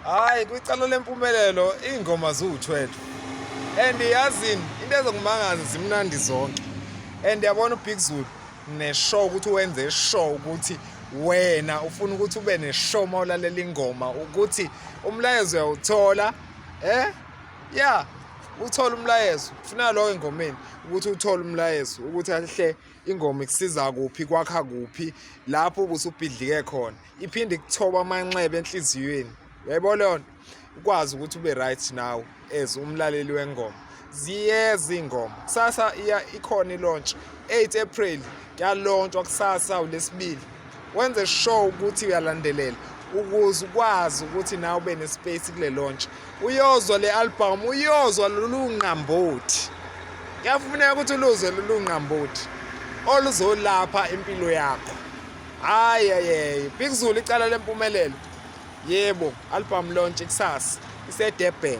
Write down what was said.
Hayi, kwicala lempumelelo iy'ngoma ziwu-12 and yazini into ezokumangaza, zimnandi zonke. And yabona, uBig Zulu ne-show ukuthi wenze sure ukuthi wena ufuna ukuthi ube ne-show uma ulalela ingoma, ukuthi umlayezo uyawuthola. Ya, uthola umlayezo. Kufuna lokho engomeni, ukuthi uthole umlayezo, ukuthi kahle ingoma ikusiza kuphi, kwakha kuphi lapho ubusubhidlike khona, iphinde ikuthoba amanxeba enhliziyweni. Uyayibona leyo nto, ukwazi ukuthi ube right now as umlaleli wengoma. Ziyeza iy'ngoma kusasa, iya ikhona i-launch 8 April, kuyalontshwa kusasa uLesibili. Wenze sure ukuthi uyalandelela ukuze ukwazi ukuthi nawe ube ne-space kule launch, uyozwa le album, uyozwa lolu nqambothi. Kuyafuneka ukuthi uluzwe lolu nqambothi oluzolapha impilo yakho. Hayi hayi, Big Zulu, icala lempumelelo. Yebo, album launch kusasa, iseDurban.